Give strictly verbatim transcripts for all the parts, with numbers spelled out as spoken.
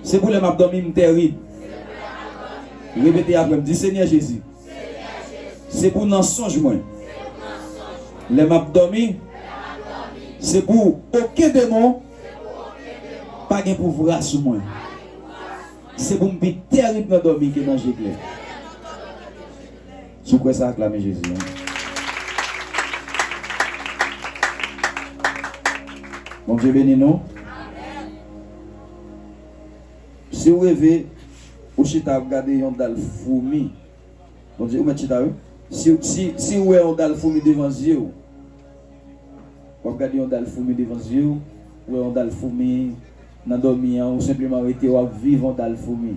Se pou lè m ap dòmi, m tèrib. Repete apre m, di, Senyè Jezi, se pou nan sonj mwen, lè m ap dòmi, se pou okenn demon pa gen pouvwa sou mwen. Se pou m pi tèrib nan dòmi ke nan je klè. Si w kwè sa, aklame Jezi, en. Bondye beni nou. Si w reve, ou chita ap gade yon dal foumi. Bondye, ou mèt chita, wi. Si, si, si w wè yon dal foumi devan zye w, w ap gade yon dal foumi devan zye w, ou wè yon dal foumi nan dòmi an, ou senpleman rete, w ap viv yon dal foumi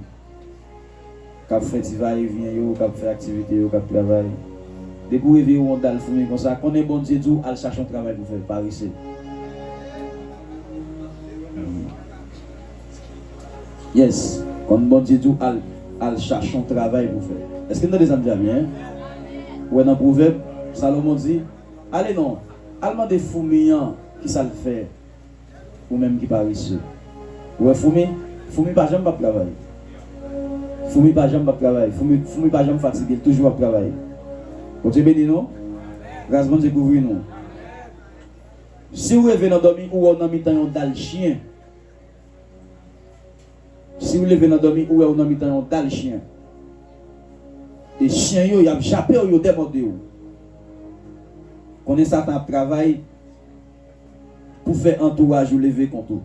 k ap fè ti vayevyen yo, k ap fè aktivite yo, k ap travay. Depi w reve w yon dal foumi konsa, konnen Bondye di w al chache yon travay pou fè, parese. Yes. Konnen Bondye di w al, al chache yon travay pou fè. Èske n tande sa m di a byen? Ou wè nan Pwovèb, Salomon di, ale non, al mande foumi an kisa l fè. Ou menm ki parese. Ou wè foumi? Foumi pa janm p ap travay. Foumi pa janm p ap travay. Foumi, foumi pa janm fatige, l toujou ap travay. Bondye beni nou. Gras Bondye kouvri nou. Si w reve nan dòmi, ou wè w nan mitan yon dal chen. Si w leve nan dòmi, ou wè w nan mitan yon dal chen. E chen yo, y ap jape w, yo demòde w. Konnen Satan ap travay pou fè antouraj ou leve kont ou.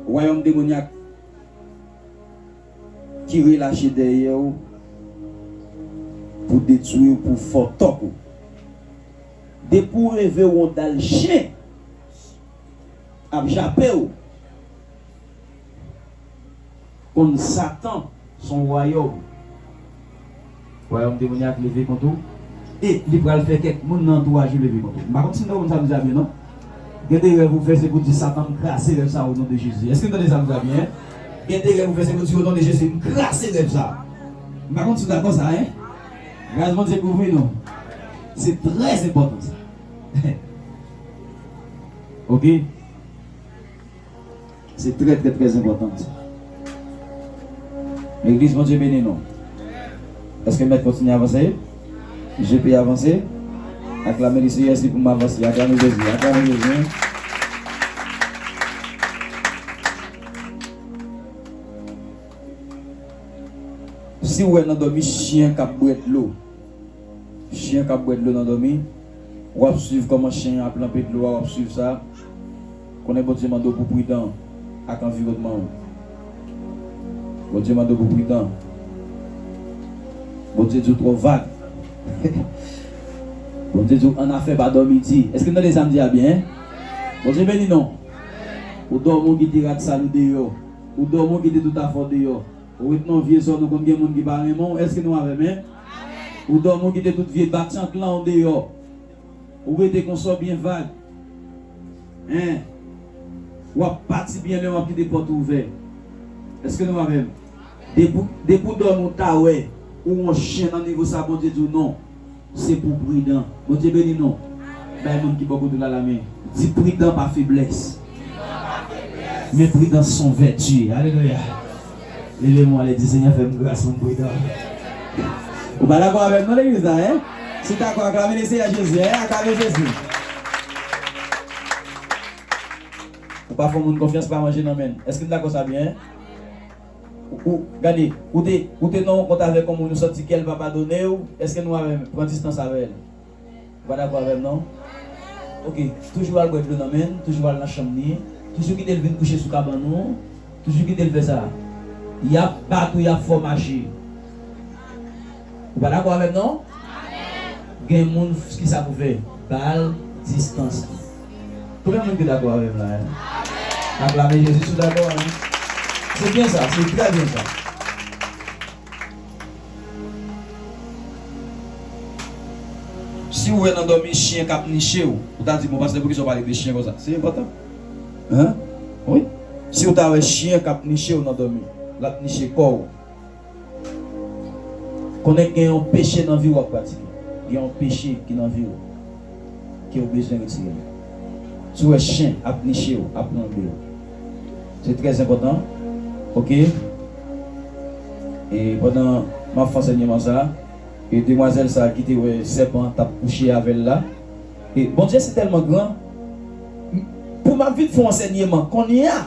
Wayòm demonyak ki relache dèyè w pou detwi w, pou fè w tòk ou. Depi w reve w yon dal chen ap jape w, konn Satan se yon wayòm. Wayòm demonyak leve kont ou. E li pral fè kèk moun nan antouraj ou leve kont ou. M pa konn si nou konn sa m di a byen, non. Gen de rèv ou fè, se pou di Satan, m kraze rèv sa o non de Jezi. Èske n tande sa m di a byen? Gen de rèv ou fè, se pou di o non de Jezi, m kraze rèv sa. M pa konn si w dakò sa, en? Gras Bondye kouvri nou. Se trè enpòtan sa. Ok? Se trè, trè, trè enpòtan sa. Legliz, Bondye beni nou. Èske m mèt kontinye avanse? Je peux avanse? Aklame li, Seyè, si pou m avanse. Aklame Jezi, aklame Jezi, en. Si w wè nan dòmi chen k ap bwè dlo, chen k ap bwè dlo nan dòmi, w ap swiv kòman chen an ap lanpe dlo a, w ap swiv sa. Konnen Bondye mande w pou pridan ak anviwònman w. Bondye mande w pou pridan. Bondye di w twò vag. Bondye di w annafè pa dòmi di. Èske n tande sa m di a byen? Bondye beni nou. Ou dòmi, ou kite rad sal ou deyò. Ou dòmi, ou kite tout afè w deyò. Ou ret nan vye zòn, ou konn gen moun ki pa renmen w. Èske nou avè m, en? Ou dòmi, ou kite tout vye batyanklan w deyò. Ou rete konsa, w byen vag. En? W ap pati byen lè w ap kite pòt ou ouvè. Èske nou avè m? Depi, depi w dòmi, ou ta wè ou yon chen nan nivo sa, Bondye di w non. Se pou w pridan. Bondye beni nou. Bay moun ki bò kote w la lamen. Di, pridan pa feblès. Men pridans se yon vèti. Alelouya. Leve men w anlè, di, Senyè, fè m gras pou m pridan. Ou pa dakò avè m non, legliz la, en? Si w dakò, aklame Seyè Jezi, en? Aklame Jezi. Ou pa fè moun konfyans, pa manje nan men l. Èske n dakò sa byen, en? Ou, ou, gade, ou te, ou te nan yon kont avèk yon moun, ou santi kè l pa padone w, èske nou avè m? Pran distans avè l. Ou pa dakò avè m, non? Ok, toujou al bwè dlo nan men l, toujou al nan chanm li, toujou kite l vin kouche sou kabann ou, toujou kite l fè sa. Y ap bat ou, y ap fè w mache. Ou pa dakò avè m, non? Gen moun, ki sa pou fè? Ba l distans li. Konbyen moun ki dakò avè m la, en? Aklame Jezi si w dakò, en. Se byen sa, se trè byen sa. Si w wè nan dòmi chen k ap niche w, ou ta di, bon, pastè, poukisa w pale de chen konsa? Se enpòtan. Hein? Wi. Si w ta wè chen k ap niche w nan dòmi, l ap niche kò w. Konnen gen yon peche nan vi w w ap pratike. Gen yon peche ki nan vi w ke w bezwen retire l. Si w wè chen ap niche w, ap rangle w, se trè enpòtan. Ok. E pandan m ap fè ansèyman sa, e demwazèl sa ki te wè sèpan t ap kouche avè l la, e Bondye si tèlman gran, pou m ap vin fè yon ansèyman kounye a,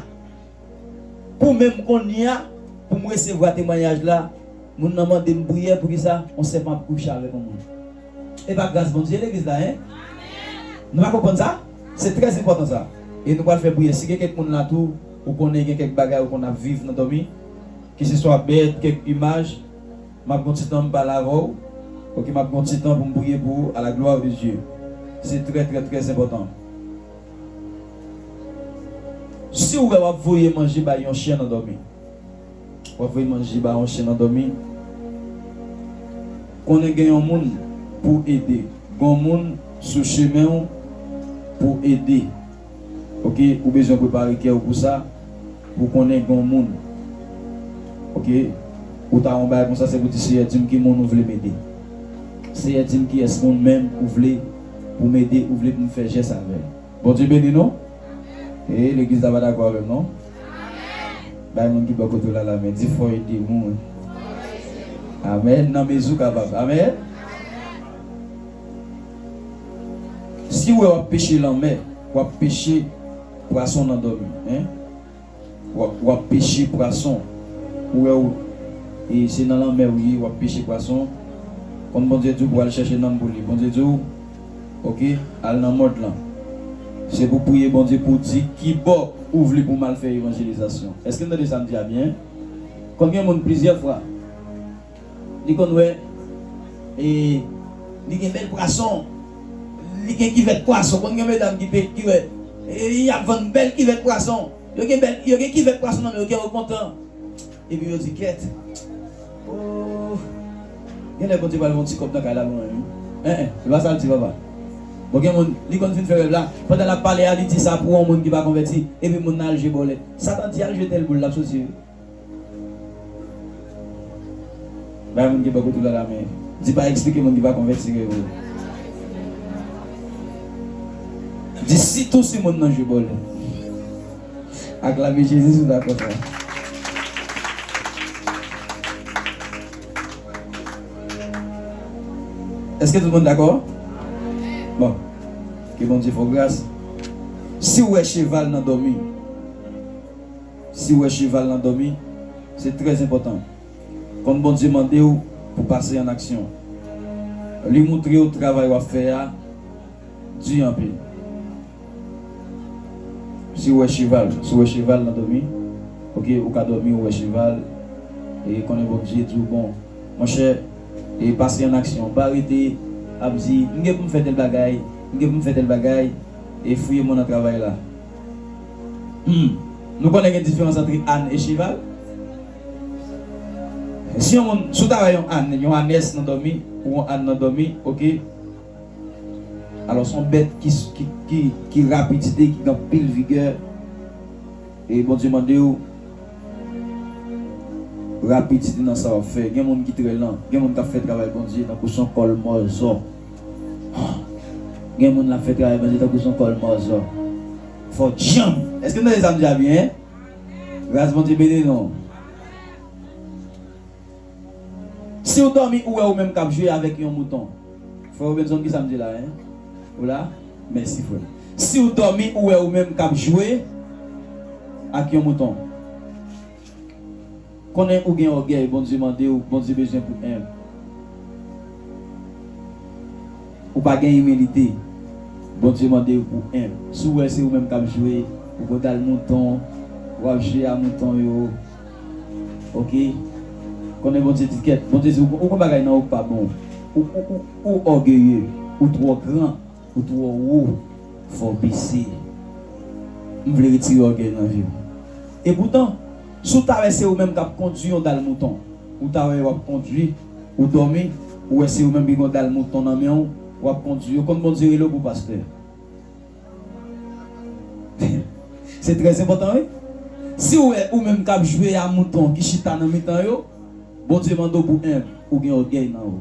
pou menm kounye a, pou m resevwa temwayaj la, moun nan mande m priyè, poukisa yon sèpan ap kouche avèk yon moun? E pa gras Bondye legliz la, en? Nou pa konprann sa? Se trè enpòtan sa. E nou pral fè priyè. Si gen kèk moun la tou, ou konnen gen kèk bagay ou konn ap viv nan dòmi, keseswa bèt, kèk imaj, m ap gon ti tan m pale avè w. Ok, m ap gon ti tan pou m priye pou ou, à la gloire de Dieu. Se trè, trè, trè enpòtan. Si w wè w ap voye manje bay yon chen nan dòmi, w ap voye manje bay yon chen nan dòmi, konnen gen yon moun pou ede. Gen yon moun sou chemen w pou ede. Ok, ou bezwen prepare kè w pou sa, pou konnen gen yon moun. Ok, ou ta yon bagay konsa, se pou di, Seyè, di m ki moun ou vle m ede. Seyè, di m kiyès moun menm ou vle pou m ede, ou vle pou m fè jès avè l. Bondye beni nou. E legliz la pa dakò avè m non. Bay moun ki bò kote w la lamen. Di fò ede moun. Amèn. Nan mezi w kapab. Amèn. Si w wè w ap peche lanmè, w ap peche pwason nan dòmi, en? W ap, w ap peche pwason. Ou wè w, e se nan lanmè w ye, w ap peche pwason. Konn Bondye di w pou al chèche nanm pou li. Bondye di w, ok, al nan mòn lan. Se pou priye Bondye pou di ki bò ou vle pou m al fè evanjelizasyon. Èske n tande sa m di a byen? Konn gen moun plizyè fwa, li konn wè, e, li gen bèl pwason, li gen kivèt pwason. Konn gen medam ki pe, ki wè, e, y ap vann bèl kivèt pwason. Yo gen bèl, yo gen kivèt pwason nan men yo, kè yo kontan. Epi yo di, kèt. Oh. Genlè Bondye pral voye yon ti kòb nan kay la pou mwen, wi. En, en, se pa sa l di, papa. Bon, gen moun, li konn fin fè rèv la. Pandan l ap pale a, li di sa pou yon moun ki pa konvèti. Epi moun nan al jwe bòlèt. Satan di, al jwe tèl boul, l ap soti, wi. Bay moun ki bò kote w la lamen. Di pa eksplike moun ki pa konvèti rèv ou. Di sitou si moun nan jwe bòlèt. Aklame Jezi si w dakò sa. Èske tout moun dakò? Bon. Ke Bondye fè w gras. Si w wè cheval nan dòmi, si w wè cheval nan dòmi, se trè enpòtan. Konn Bondye mande w pou pase an aksyon. Li moutre w travay w ap fè a di anpil. Si w wè cheval, si w wè cheval nan dòmi, ok, ou ka dòmi, ou wè cheval, e konnen Bondye di w, bon, monchè, e pase an aksyon. Pa rete ap di, m gen pou m fè tèl bagay, m gen pou m fè tèl bagay, e fouye mwen nan travay la. Hmm. Nou konnen gen diferans ant àn e cheval? Si yon moun, si w ta wè yon àn, yon ànès nan dòmi, ou yon àn nan dòmi, ok? Alò, se yon bèt ki, ki, ki, ki rapidite, ki gen anpil vigè. E Bondye mande w, rapidite nan sa w ap fè. Gen moun ki trè lan. Gen moun k ap fè travay Bondye tankou se yon kòlmòzò. Gen moun l ap fè travay Bondye tankou se yon kòlmòzò. Fò w djanm. Èske n tande sa m di a byen? Gras Bondye beni nou. Si w dòmi, ou wè ou menm k ap jwe avèk yon mouton. Frè Robinson, ki sa m di la, en? Ou la? Mèsi, frè. Si w dòmi, ou wè ou menm k ap jwe ak yon mouton. Konnen ou gen ògèy, Bondye mande w, Bondye bezwen pou enb. Ou pa gen imilite. Bondye mande w pou enb. Si w wè se ou menm k ap jwe, ou pran dal mouton, w ap jwe a mouton yo. Ok? Konnen Bondye di kèt, Bondye di, ou, ou gon bagay nan ou k pa bon. Ou, ou, ou, ou ògeye, ou twò gran, ou twò wo, fò w bese. M vle retire ògèy nan vi w. Epoutan, si w ta wè se ou menm k ap kondui yon dal mouton, ou ta wè w ap kondui, ou dòmi, ou wè se ou menm ki gon dal mouton nan men w, w ap kondui yo, konn Bondye rele w pou pastè. Se trè enpòtan, wi. Si w wè ou menm k ap jwe a mouton ki chita nan mitan yo, Bondye mande w pou enb, ou gen ògèy nan ou.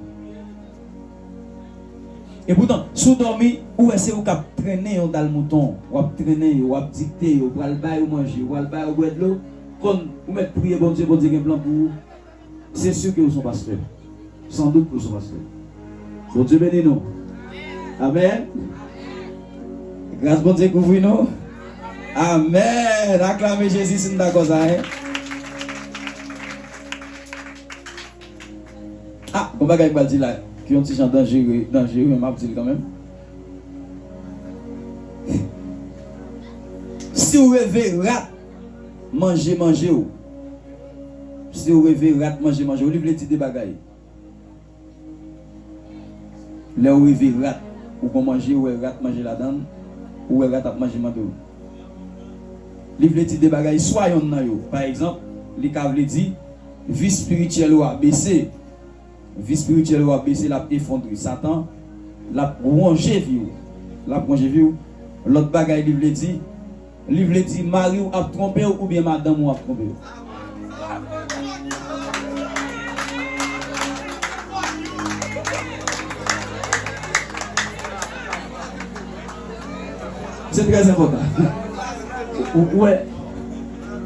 Epoutan, si w dòmi, ou wè se ou k ap trennen yon dal mouton, w ap trennen yo, w ap dikte yo, w pral ba yo manje, w pral ba yo bwè dlo, Konn ou mèt priye Bondye, Bondye gen plan pou ou. Se si ke ou se yon pastè. San dout ou se yon pastè. Bondye beni nou. Amèn. Gras Bondye kouvri nou. Amèn. Aklame Jezi si n dakò sa, en. Ah, gon bagay m pral di la, ki yon ti jan danjere, danjere, men m ap di l kanmenm. Si w reve rat manje manje w, si w reve rat manje manje w, li vle di de bagay. Lè w reve rat, ou gon manje, ou wè rat manje ladan l, ou wè rat ap manje manje w. Li vle di de bagay, swa yonn nan yo. Pa egzanp, li ka vle di vi espirityèl ou a bese. Vi espirityèl ou a bese, l ap efondre. Satan, l ap wonje vi w. L ap wonje vi w. Lòt bagay li vle di, li vle di mari w ap twonpe w oubyen madanm ou ap twonpe w. Se trè enpòtan. Ou, ou wè,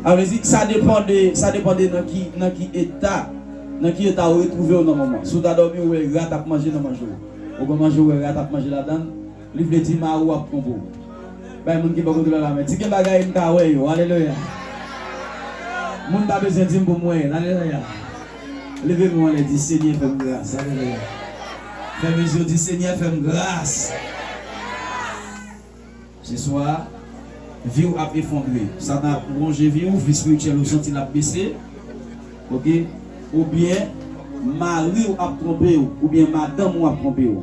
sa vle di, sa depann de, sa depann de nan ki, nan ki eta, nan ki eta ou retwouve w nan moman. Si w ta dòmi, ou wè rat ap manje nan manje w. Ou pran manje, ou wè rat ap manje ladan l, li vle di mari w ap twonpe w. Bay moun ki bò kote w la lamen. Di gen bagay m ka wè yo. Alelouya. Moun pa bezwen di m pou m wè l. Alelouya. Leve men w anlè, di Senyè fè m gras. Alelouya. Fèmen je w, di Senyè fè m gras. Se swa vi w ap efondre, Satan ap wonje vi w, vi espirityèl ou santi l ap bese, oke? Oubyen mari w ap twonpe w, oubyen madanm ou ap twonpe w.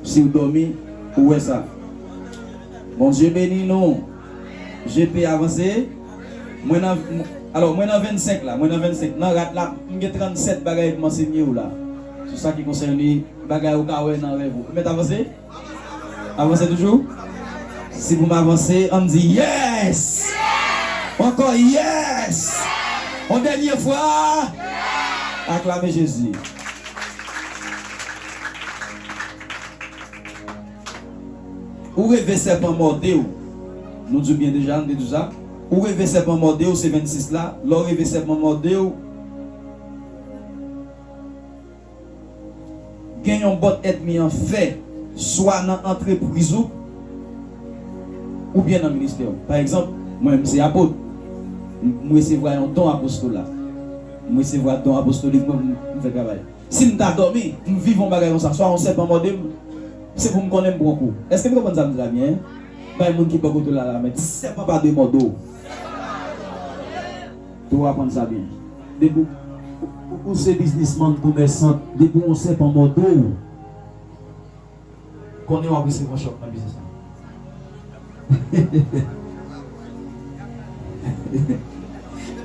Si w dòmi, ou wè sa. Bondye beni nou. G P avanse. Mwen nan, alò, mwen nan vennsenk la, mwen nan vennsenk. Nan rat la, m gen trannsèt bagay pou m ansenye w la. Sou sa ki konsène bagay ou ka wè nan rèv ou. Mèt avanse? Avanse toujou? Si pou m avanse, ann di yes! Ankò yes! Yon dènye fwa! Aklame Jezi. Ou reve sèpan mòde w. Nou di w byen deja, nou te di w sa. Ou reve sèpan mòde w, se vennsis la. Lè w reve sèpan mòde w, gen yon bòt ènmi an fè, swa nan antrepriz ou, oubyen nan ministè w. Pa egzanp, mwen, m se apot. M, m resevwa yon don apostola. M resevwa don apostolik mwen, m, m fè travay. Si m ta dòmi, m viv yon bagay konsa, swa yon sèpan mòde m, se pou m konnen m pran kou. Èske n konprann sa m di la byen? Bay moun ki bò kote w la lamen, di sèpan pa dwe mòde w. Tou aprann sa byen. Depi w, ou, ou se biznismann, komèsan, depi yon sèpan mòde w, konnen w ap resevwa chòk nan biznis la.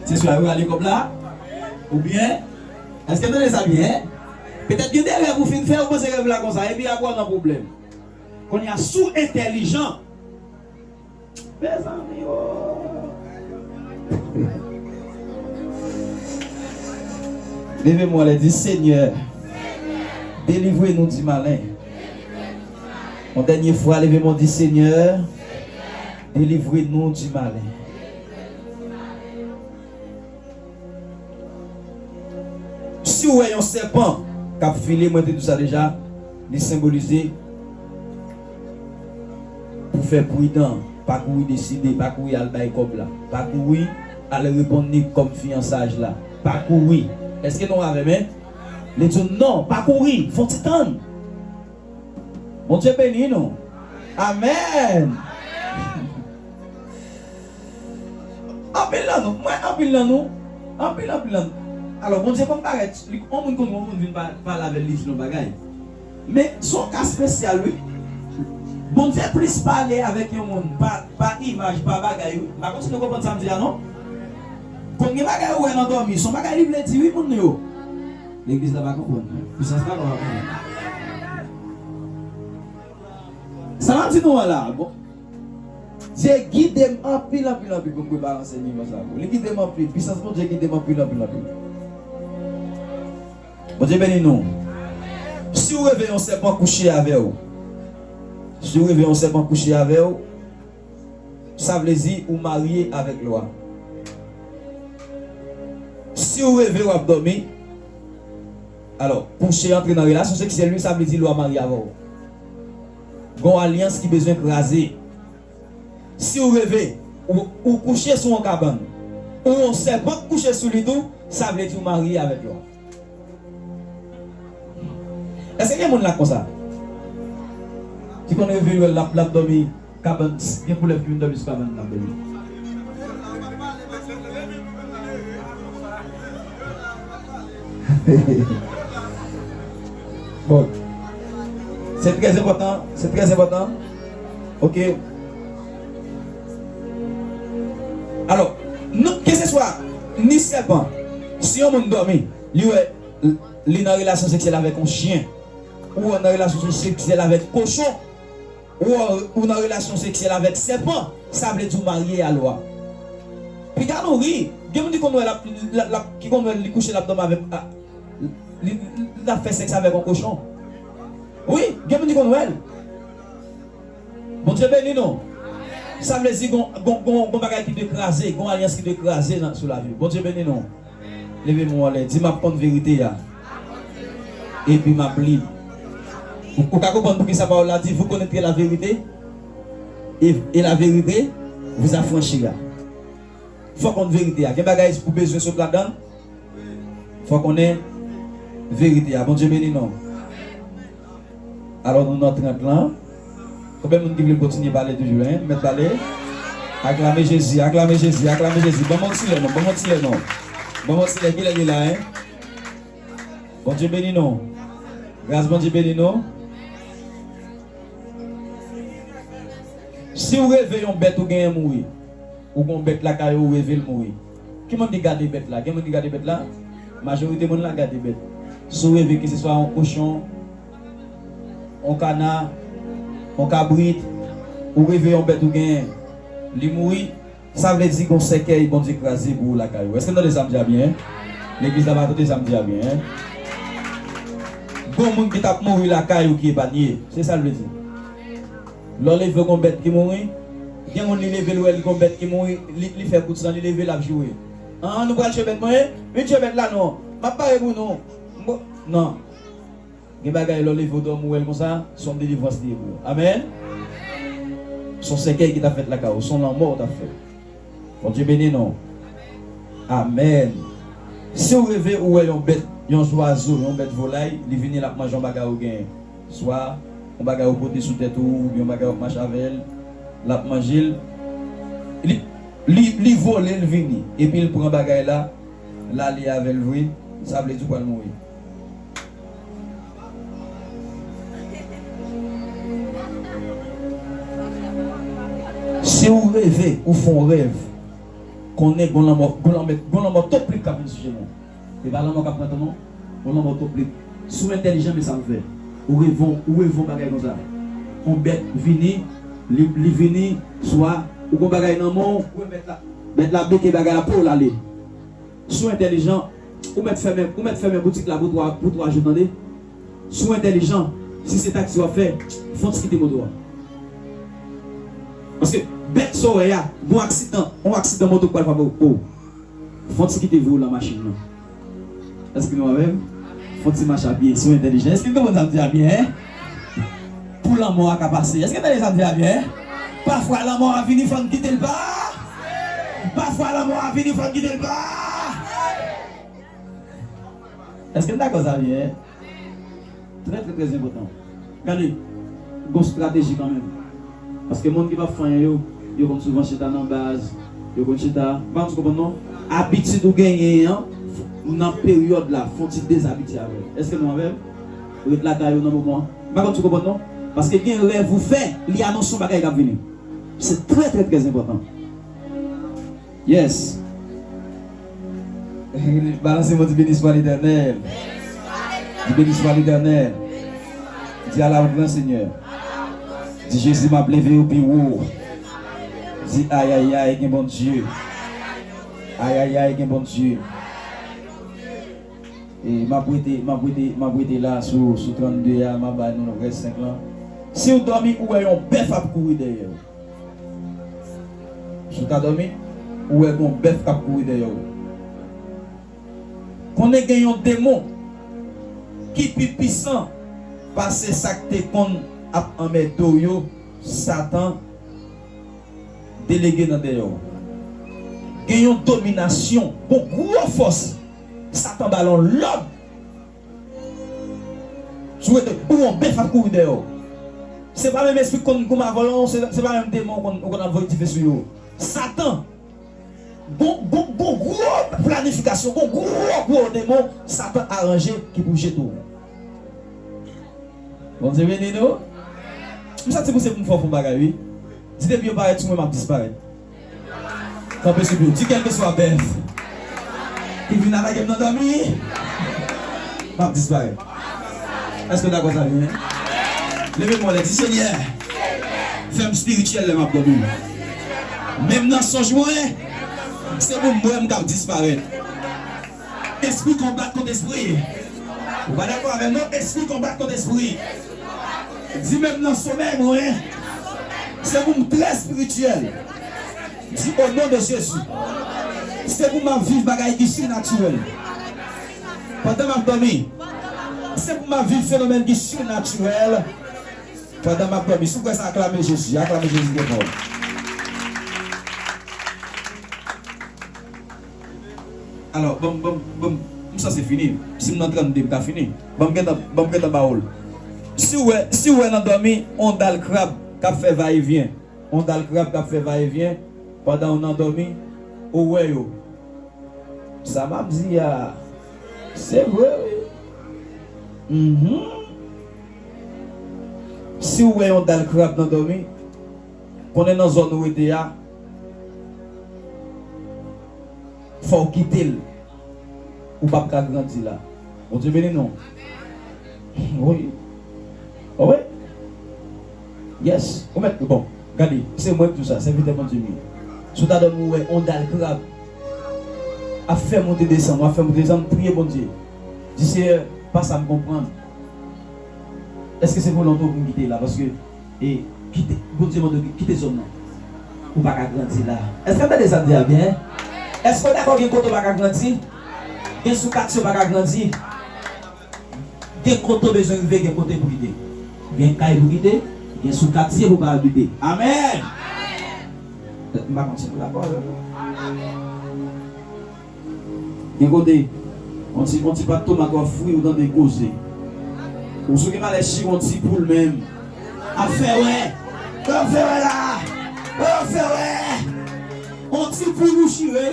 Se swa yo rale kòb la, oubyen, èske w tande sa byen? Petèt gen de rèv ou fin fè, ou panse rèv la konsa, epi apre w nan pwoblèm. Kounye a, si w entèlijan, mezanmi, o. Leve men w anlè, di, Senyè, delivre nou di malen. Yon dènye fwa, leve men w, di, Senyè, delivre nou di malen. Si w wè yon sèpan k ap file, mwen te di w sa deja, li senbolize pou fè pridan, pa kouri deside, pa kouri al bay kòb la, pa kouri al reponn li kòm fiyansaj la, pa kouri. Èske nou avè m? Li di w non, pa kouri, fè yon ti tann. Bondye beni nou. Amèn. Anpil nan nou, mwen, anpil nan nou, anpil, anpil nan nou. Alò, Bondye konn parèt, li, yon moun konn, yon moun vin pa-, pale avè l, li di l yon bagay. Men, se yon ka espesyal, wi. Bondye plis pale avèk yon moun pa, pa imaj, pa bagay, wi. M pa konn si nou konprann sa m di a, non. Konn gen bagay ou wè nan dòmi, se yon bagay li vle di, wi, moun yo. Legliz la pa konprann. Pisans la pa konprann. Sa m ap di nou an la, bon. Dye gide m anpil, anpil, anpil pou m prepare ansèyman sa pou. Li gide m anpil. Pisans Bondye gide m anpil, anpil, anpil. Bondye beni nou. Si w reve yon sèpan kouche avè w, si w reve yon sèpan kouche avè w, sa vle di ou marye avèk lwa. Si w reve w ap dòmi, alò, kouche, antre nan relasyon seksyèl, wi, sa vle di lwa marye avè w. Gon alyans ki bezwen kraze. Si w reve, ou, ou kouche sou yon kabann, ou yon sèpan k kouche sou li tou, sa vle di w marye avèk lwa. Èske gen moun la konsa? Ki konn reve l wè l ap, l ap dòmi kabann, gen koulèv ki vin dòmi sou kabann nan, baby. Bon. Se trè enpòtan, se trè enpòtan. Ok. Alò, nou, keseswa ni sèpan, si yon moun dòmi, li wè, li nan relasyon seksyèl avèk yon chyen, ou nan relasyon seksyèl avèk kochon, ou, ou nan relasyon seksyèl avèk sèpan, sa vle di w marye a lwa. Piga nou ri, gen moun ki konn wè l ap, l ap, l ap, ki konn wè li kouche l ap dòmi avèk, a, li, li, l ap fè sèks avèk yon kochon. Wi, gen moun ki konn wè l. Bondye beni nou. Sa vle di gon, gon, gon, gon bagay ki dwe kraze, gon alyans ki dwe kraze nan, sou lavi w. Bondye beni nou. Leve men w anlè, di, "M ap konn verite a, epi m ap li." Ou, ou ka konprann poukisa pawòl la di, "Vous connaîtrez la vérité, et, et la vérité vous affranchira." Fò w konn verite a. Gen bagay ou bezwen sot ladan l, fò w konnen verite a. Bondye beni nou. Alò, nou nan trant lan. Konbyen moun ki vle kontinye pale toujou, en? Mèt pale. Aklame Jezi, aklame Jezi, aklame Jezi. Ban m yon ti lè non, ban m yon ti lè non. Ban m yon ti lè, kilè li la, en? Bondye beni nou. Gras Bondye beni nou. Si w reve yon bèt ou genyen mouri, ou gon bèt lakay ou, ou reve l mouri. Ki moun ki gade bèt la? Gen moun ki gade bèt la? Majorite moun la gade bèt. Si w reve keseswa yon kochon, yon kana, yon kabrit, ou reve yon bèt ou genyen, li mouri, sa vle di gon sèkèy Bondye kraze pou ou lakay ou. Èske n tande sa m di a byen? Legliz la pa tande sa m di a byen. Gon moun ki t ap mouri lakay ou ki epanye. Se sa l vle di. Lè w leve w gon bèt ki mouri, gen moun li leve l wè li gon bèt ki mouri, li, li fè kout san, li leve l ap joure. An, nou pral tchwe bèt mwen? Vin tchwe bèt la non. M ap pare pou nou. M bo-, non. Gen bagay lè w leve w dòmi w wè l konsa, se yon delivrans li ye pou ou. Amèn. Se yon sèkèy ki t ap fèt lakay ou, se yon lanmò w t ap fè. Bondye beni nou. Amèn. Si w reve ou wè yon bèt, yon zwazo, yon bèt volay, li vini l ap manje yon bagay ou genyen. Swa yon bagay ou pote sou tèt ou, oubyen yon bagay w ap mache avè l, l ap manje l. Li, li, li vole l vini, epi l pran bagay la, l ale avè l vre, sa vle di w pral mouri. Si w reve, ou fè yon rèv, konnen gon lanmò, gon lanmò, gon lanmò toplik k ap vin sou chemen w. E pa lanmò k ap pran tan non. Gon lanmò toplik. Si w entèlijan, men sa w fè. Ou reve, ou reve yon bagay konsa. Yon bèt vini, li, li vini, swa ou gon bagay nan men w, ou wè bèt la, bèt la beke bagay la, pow, l ale. Si w entèlijan, ou mèt fèmen, ou mèt fèmen boutik la pou twa, pou twa jou, tande. Si w entèlijan, si se taksi w ap fè, fè yon ti kite moto a. Paske bèt sa w wè a, gon aksidan, yon aksidan moto k pral frape w. Fè yon ti kite vre w nan machin nan. Èske nou avè m? Fè yon ti mache a pye, si w entèlijan. Èske n konprann sa m di a byen, en? Pou lanmò a ka pase. Èske n tande sa m di a byen, en? Pafwa lanmò a vini, fò n kite l pa. Pafwa lanmò a vini, fò n kite l pa. Èske n dakò sa byen, en? Trè, trè, trè enpòtan. Gade, gon estrateji kanmenm. Paske moun ki p ap fè anyen yo, yo konn souvan chita nan baz, yo konn chita, m pa konn si w konprann non. Abitid ou genyen an, nan peryòd la, fò w ti dezabitye avè l. Èske nou avè m? Ret lakay ou nan moman an. M pa konn si w konprann non. Paske gen rèv ou fè, li anonse yon bagay k ap vini. Se trè, trè, trè enpòtan. Yes. Balanse men w, di, "Béni soit l'Éternel." Di, "Béni soit l'Éternel." Di, "Ala w gran, Senyè." Di, "Jezi, m ap leve w pi wo." Di, "Ayayay, gen Bondye. Ayayay, gen Bondye." E m ap rete, m ap rete, m ap rete la sou, sou trannde a, m ap bay nou rès senk lan. Si w dòmi, ou wè yon bèf ap kouri dèyè w. Si w ta dòmi, ou wè gon bèf k ap kouri dèyè w. Konnen gen yon demon ki pi pisan pase sa k te konn ap anmède w yo, Satan delege nan dèyè w. Gen yon dominasyon, gon gwo fòs, Satan ba l yon lòd. Si w wete, ou yon bèf ap kouri dèyè w. Se pa menm espri k konn goumen avè w lan, se, se pa menm demon ou konn, ou konn ap voye dife sou yo. Satan, gon, gon, gon gwo planifikasyon, gon gwo, gwo demon Satan aranje ki pou jete w. Bondye beni nou. M santi pou se pou m fè w fon bagay, wi. Di depi yo parèt sou mwen, m ap disparèt. Kanpe sou pye w. Di kèlkeswa bèf ki vin atake m nan dòmi, m ap disparèt. Èske w dakò sa, wi, men? Leve men w anlè, di, Senyè, fè m espirityèl lè m ap dòmi. Menm nan sonj mwen, se pou m wè m k ap disparèt. Espri konbat kont espri. Ou pa dakò avè m, non? Espri konbat kont espri. Di, menm nan somèy mwen, se pou m trè espirityèl. Di, o non de Jezi, se pou m ap viv bagay ki sinatirèl pandan m ap dòmi. Se pou m ap viv fenomèn ki sinatirèl pandan m ap dòmi. Si w kwè sa, aklame Jezi, aklame Jezi trè fò. Alò, ban m, ban m, ban m, m sanse fini. Si m nan trannde, m ka fini. Ban m gentan, ban m gentan ba w l. Si w wè, si w wè nan dòmi, on dal krab k ap fè vayevyen. On dal krab k ap fè vayevyen pandan w nan dòmi, ou wè yo. Sa m ap di a, se vre, wi. Mhm. Si w wè yon dal krab nan dòmi, konnen nan zòn ou rete a, fò w kite l. Ou p ap ka grandi la. Bondye beni nou. Wi. Wi. Yes. Ou mèt, bon, gade, se mwen k di w sa, sèvitè Bondye m ye. Si w ta dòmi, ou wè on dal krab ap fè monte desann, w ap fè monte desann, priye Bondye. Di, Seyè, pa sa m konprann. Èske se volonte w pou m kite la? Paske, e, kite, Bondye mande w kite zòn nan. Ou pa ka grandi la. Èske w tande sa m di a byen? Èske w dakò gen kote w pa ka grandi? Gen sou katye w pa ka grandi. Gen kote w bezwen rive, gen kote pou kite. Gen kay pou kite, gen sou katye pou pa abite. Amèn! M pa konn si nou dakò avè m. Gen kote, on ti, on ti pat tomat w ap fri, ou tande koze. Ou sou gen malè chire on ti poul menm. Ap fè wè. Ap fè wè la. Ap fè wè. On ti poul ou chire.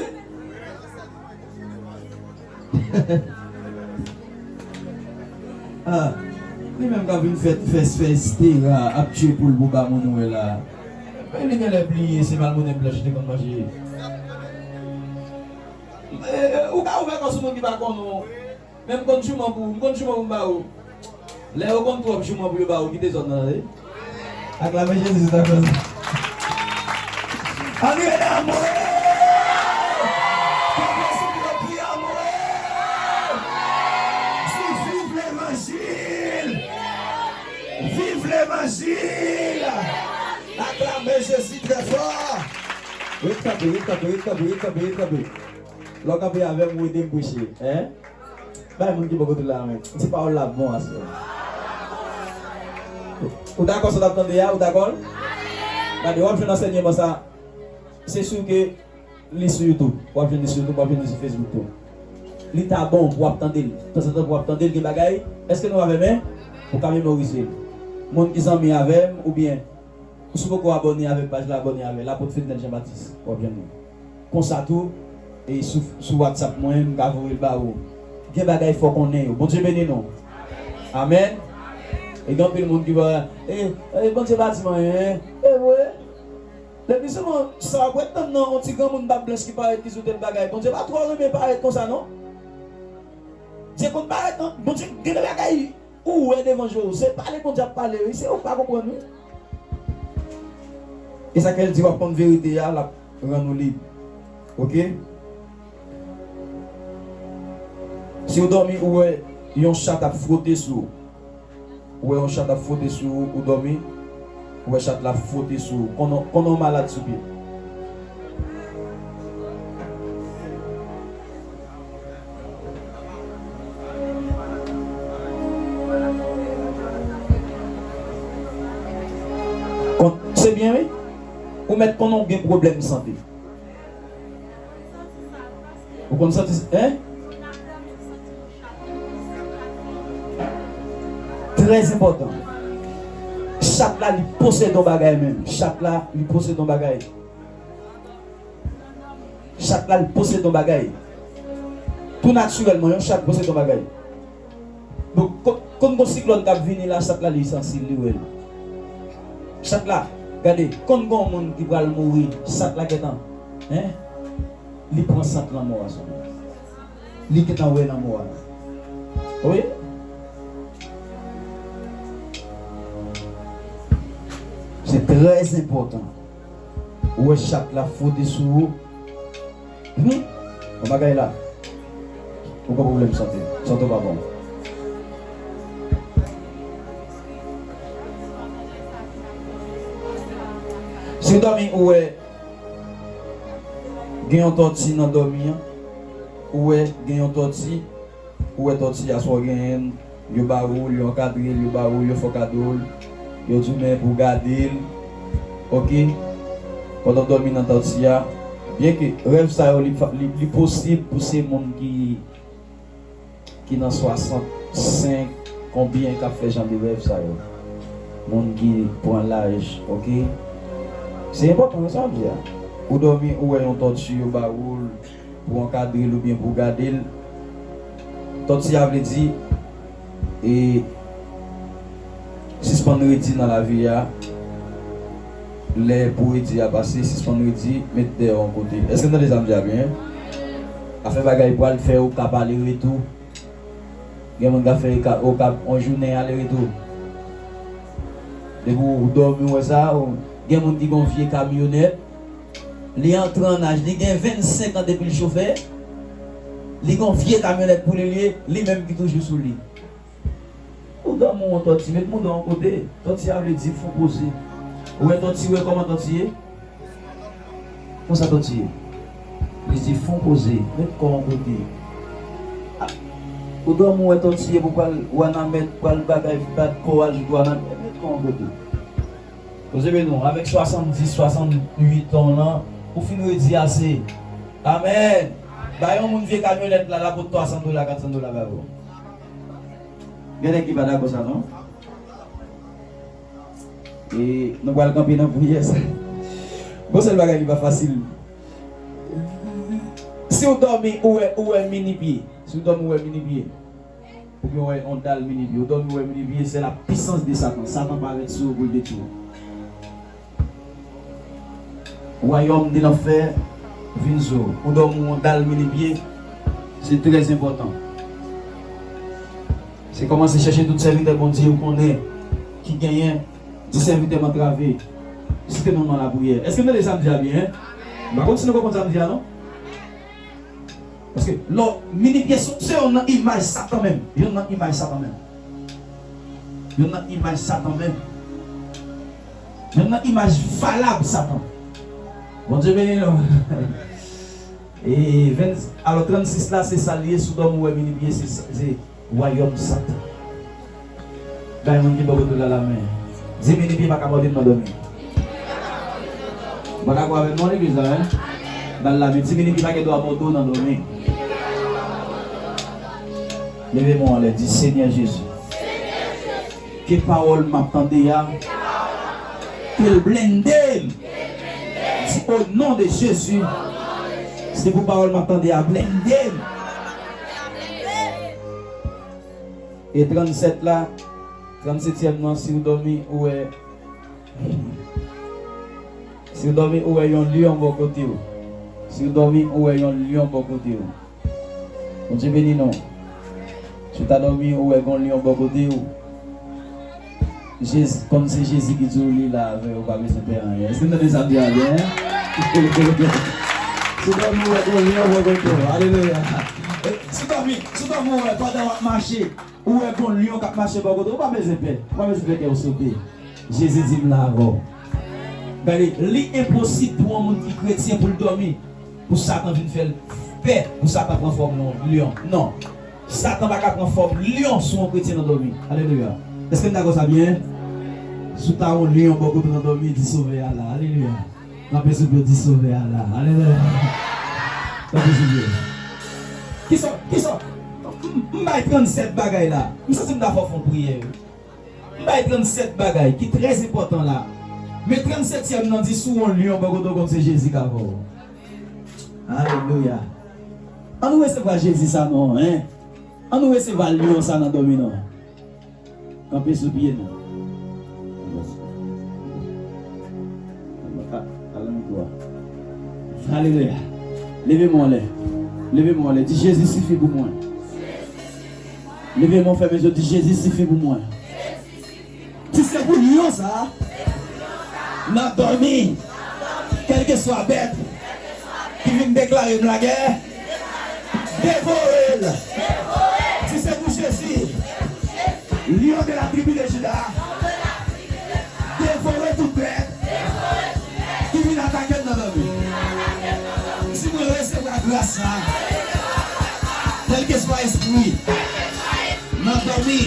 Ah, li menm k ap vin fè, fè, fè estera, ap tchwe poul pou ba moun wè la. Men li genlè bliye se malmonnen blanch li te konn manje. E, e, ou ka ouvè kò sou moun ki pa konnen w. Men m konn jouman pou, m konn jouman pou m ba ou. Lè yo konn twòp jouman pou yo ba ou, kite zòn nan, tande. Aklame Jezi, dakò. Ann rele anmwe! Kanpe sou pye w, kriye anmwe! Di, viv levanjil! Viv levanjil! Aklame Jezi trè fò! Ret kanpe, ret kanpe, ret kanpe, ret kanpe, ret kanpe. Lè w kanpe avè m, ou ede m preche, en? Bay moun ki bò kote w la, men. Ti pawòl la bon aswè. Ou dakò sa w t ap tande a? Ou dakò l? Gade, w ap jwenn ansèyman sa. Se si ke li sou YouTube. W ap jwenn li sou YouTube, w ap jwenn li sou Facebook tou. Li ta bon pou w ap tande l. Tanzantan pou w ap tande l, gen bagay. Èske nou avè m? Ou ka memorize l. Moun ki zanmi avè m, oubyen si w poko abòne avèk paj la, abòne avè l. Lapot Ferdinand Jean Baptiste, w ap jwenn li. Konsa tou, e sou, sou WhatsApp mwen, m ka voye l ba ou. Gen bagay fò w konnen yo. Bondye beni nou. Amèn. E gen anpil moun ki va, e, e, Bondye pa di m anyen. E vre. Lepisouvan, sa w ap wè tann nan yon ti granmoun bab blanch ki parèt ki sou tèl bagay. Bondye pa twò renmen parèt konsa, non. Dye konn parèt, non. Bondye gen de bagay ou wè devan je w. Se pale Bondye ap pale, wi. Se ou k pa konprann, wi. E sa ke l di, w ap konn verite a, l ap rann ou lib. Oke? Si w dòmi, ou wè yon chat ap fwote sou ou. Ou wè yon chat ap fwote sou ou, ou dòmi, ou wè chat la ap fwote sou ou. Konn on, konn on malad sou pye. Ou mèt konnen w gen pwoblèm sante. Ou konn santi, en? Trè enpòtan. Chat la, li posede yon bagay menm. Chat la, li posede yon bagay. Chat la, li posede yon bagay. Tou natirèlman, yon chat posede yon bagay. Donk, kon, konn gon siklòn k ap vini la, chat la, li sansiv, li wè l. Chat la, gade, konn gon moun ki pral mouri, chat la gentan, en? Li pran sant lanmò a sou li. Li gentan wè lanmò a la. Wi. Se trè enpòtan. Ou wè chat la fwote sou ou. Hmm? Bon bagay la. Ou gen pwoblèm sante. Sante w pa bon. Si w dòmi, ou wè gen yon tòti nan dòmi an. Ou wè gen yon tòti. Ou wè tòti a, swa w genyen l, yo bare w l, yo ankadre l, yo bare w l, yo fè w kado l, yo di w men pou w gade l. Oke? Pandan w dòmi nan tòti a, byenke rèv sa yo, li, li, li posib pou se moun ki, ki nan swasannsenk, konbyen k ap fè jan de rèv sa yo. Moun ki pran laj, oke? Se enpòtan, sa m di a. Ou dòmi, ou wè yon tòti, yo bare w l, pou w ankadre l oubyen pou w gade l. Tòti a vle di, e, sispann redi nan lavi a. Lè pou redi a pase, sispann redi, met dèyè w yon kote. Èske n tande sa m di a byen? Afè bagay pral fè Okap ale retou. Gen moun k ap fè Okap, Okap yon jounen ale retou. Depi w dòmi, w wè sa, gen moun ki gen yon vye kamyonèt. Li antre an aj, li gen vennsenk an depi l chofè. Li gen yon vye kamyonèt pou li, li, li menm ki toujou sou li. Ou dòmi, w wè tòti, met mouda yon kote. Tòti a vle di fon poze. Ou wè tòti, ou wè kòman tòti ye? Konsa tòti ye. Li di fon poze, met kò w yon kote. A, ou dòmi, ou wè tòti ye pou pral wanament, pral bagay, bat kò a, jouk wanament, met kò w yon kote. Bondye beni w. Avèk swasanndis, swasannwit an w lan, ou fin redi ase. Amèn. Bay yon moun vye kamyonèt la, l ap pot twa san dola, kat san dola ba ou. Gen nèg ki pa dakò sa, non? E nou pral kanpe nan priyè sa. Gon sèl bagay ki pa fasil. Si w dòmi, ou wè, ou wè mini pye. Si w dòmi, ou wè mini pye. Oubyen w wè yon dal mini pye. Ou dòmi, ou wè mini pye, c'est la puissance de Satan. Satan parèt sou ou pou l detwi w. Wayòm de lanfè vin sou ou. Ou dòmi, ou wè yon dal mini pye, se trè enpòtan. Se kòmanse chèche tout sèvitè Bondye ou konnen ki genyen, di sèvitè m antrave, site non m nan lapriyè. Èske n tande sa m di a byen? M pa konn si nou konprann sa m di a, non? Paske lò, mini pye se, se youn nan imaj Satan menm. Youn nan imaj Satan menm. Youn nan imaj Satan menm. Youn nan imaj valab Satan. Bondye beni nou. E ven, alò, trannsis la, se sa l ye, si w dòmi w wè mini pye, se, se, Wayòm Satan. Bay moun ki bò kote w la lamen. Di, mini pye pa ka mòde m nan dòmi. Mwen dakò avèk nou legliz la, en? Ba l lamen. Di, mini pye pa gen dwa mòde w nan dòmi. Leve men w anlè, di, Senyè Jezi, ke pawòl m ap tande a, ke l blende m. Di, o non de Jezi, se pou pawòl m ap tande a blende m. E trannsèt la, trannsetyèm nan, si w dòmi, ou wè, si w dòmi, ou wè yon lyon bò kote w. Si w dòmi, ou wè yon lyon bò kote w. Bondye beni nou. Si w ta dòmi, ou wè gon lyon bò kote w. Jezi, kòm se Jezi ki di w li la avè w, ou pa bezwen pè anyen. Èske n tande sa m di a byen? Si w dòmi, ou wè gon lyon bò kote w. Alelouya. Si w dòmi, si w dòmi, ou wè pandan w ap mache, ou wè gon lyon k ap mache bò kote w, ou pa bezwen pè. Ou pa bezwen fè kè w sote. Jezi di m la avè w. Gade, li enposib pou yon moun ki kretyen pou l dòmi, pou Satan vin fè l pè, pou Satan pran fòm yon lyon. Non. Satan pa ka pran fòm lyon sou yon kretyen nan dòmi. Alelouya. Èske n dakò sa byen? Si w ta yon lyon bò kote w nan dòmi, di Sovè a la. Alelouya. Kanpe sou pye w, di Sovè a la. Alelouya. Kanpe sou pye w. Kisa, kisa? M, m bay trannsèt bagay la. M santi m ta fè w fè yon priyè, wi. M bay trannsèt bagay ki trè enpòtan la. Men trannsètyèm nan di, si w yon lyon, bò kote w konn se Jezi k avè w. Alelouya. Ann resevwa Jezi sa non, en. Ann resevwa lyon sa nan dòmi nou. Kanpe sou pye nou. Al nan mikwo a. Alelouya. Leve men w anlè. Leve men w anlè. Di, Jezi sifi pou mwen. Leve men w, fèmen je w, di, Jezi sifi pou mwen. Di, se pou lyon sa a, nan dòmi, kèlkeswa bèt ki vin deklare m lagè, devore l. Di, se pou Jezi, lyon de la tribi de Jida, devore tout bèt ki vin atake m nan dòmi. Si mwen resevwa gras sa, kèlkeswa espri nan dòmi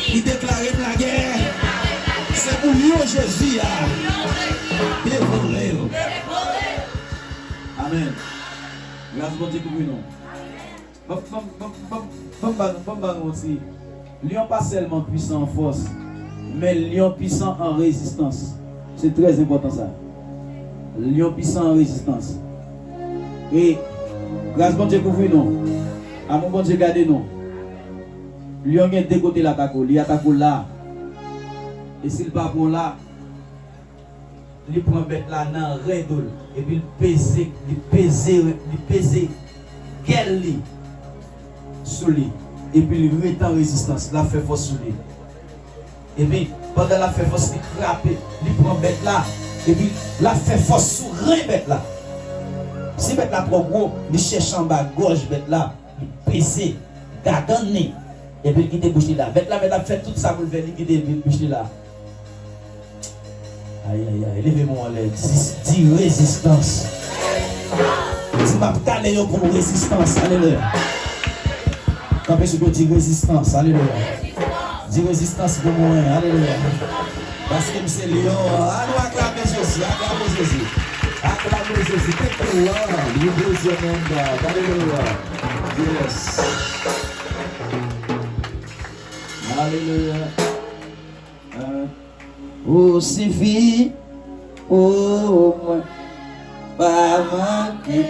ki deklare m lagè, se pou lyon Jezi a devore yo. Amèn. Gras Bondye kouvri nou. Ban, ban, ban, ban, ban m ba nou, ban m ba nou yon ti. Lyon pa sèlman pwisan an fòs, men lyon pwisan an rezistans. Se trè enpòtan sa. Lyon pwisan an rezistans. E gras Bondye kouvri nou. Amou Bondye gade nou. Lyon gen de kote l atake w. Li atake w la. E si l pa pran w la, li pran bèt la nan ren do l. Epi l peze, li peze, li peze gèl li sou li. Epi li rete an rezistans. L ap fè fòs sou li. Epi, pandan l ap fè fòs, li krape, li pran bèt la, epi l ap fè fòs sou ren bèt la. Si bèt la twò gwo, li chèche anba gòj bèt la, li peze gagann li, epi l kite bouch li la. Bèt la mèt ap fè tout sa pou l fè, li kite bouch li la. Ayayay, leve men w anlè, di, di rezistans. Di, m ap kale yo pou rezistans, alelouya. Kanpe sou pye w, di rezistans, alelouya. Di rezistans pou mwen, alelouya. Paske m se lyon an. An nou aklame Jezi, aklame Jezi. Aklame Jezi, take the world, you praise your name, God. Alelouya. Yes. Alelouya. Ou sifi pou mwen, pa manke.